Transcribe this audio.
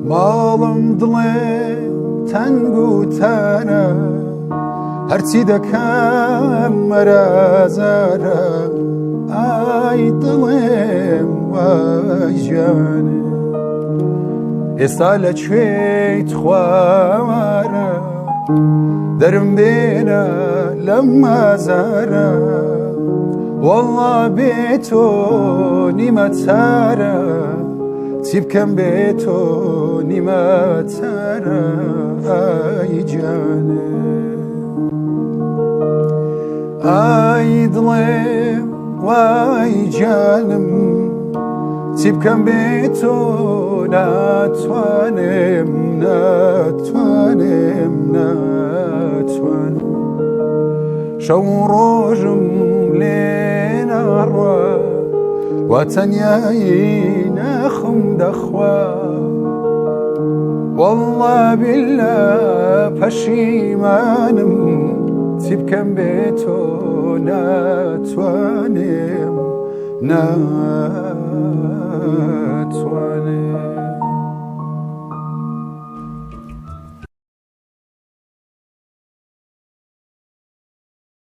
ماڵم دڵێ تەنگ و تارە هەرچی دەکەم مەرازارە ئای دڵێم وای ژیانێ ئێستا لە کوێیت خواوارە دەرم بێنە لەم مازارە والله بێ تۆ نیمە چارە چی بکەم بێ تۆ نیمە چارە ئای گیانێ ئای دڵێ وای گیانم چی بکەم بێ تۆ ناتوانم ناتوانم ناتوانم شەو ڕۆژم لێ ناڕوا وا تەنیایی ناخم دەخوا والله بالله پەشیمانم چی بکەم بێ تۆ ناتوانم ناتوانم.